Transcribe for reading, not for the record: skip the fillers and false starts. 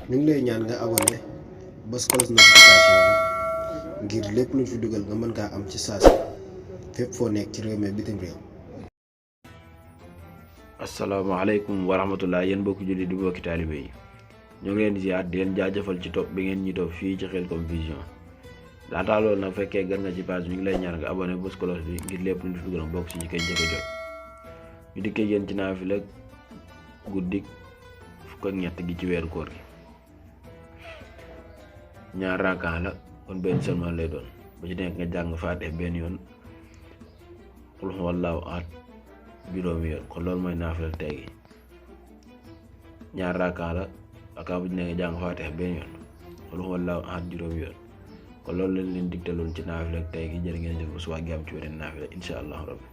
ñu ngi lay ñaan nga abonné bës cloche notification bi ngir lépp luñ fi dugal nga mën kaa am ci saa si fépp foo nekk ci réew mi bitim réew. asalaamaaleykum wa rahmatullah yéen mbokki julli di mbokki taalibe yi ñoo ngi leen di ziar di leen jaajëfal ci topp bi ngeen ñi topp fii ci Khelcom Vision. laataa loolu nag fekkee gan nga ci page ñu ngi lay ñaan nga abonné bës cloche bi ngir lépp luñ fi dugal bokk ci ñi koy njëkk a jot. ñu dikkee yéen ci naafila guddik fukk ak ñett gi ci weeru koor gi. ñaar raakaa la kon benn seulement lay doon ba ci nekk nga jàng faatih benn yoon qul huwallaahu ahad juróomi yoon kon loolu mooy naafila tey gi. ñaar raakaa la raakaa bu ci nekk nga jàng faatih benn yoon qul huwallaahu ahad juróomi yoon kon loolu lañ leen digtaloon ci naafila tey gi. jërë ngeen jëf ba suba gi am ci weneen naafila incha allahu rabbi.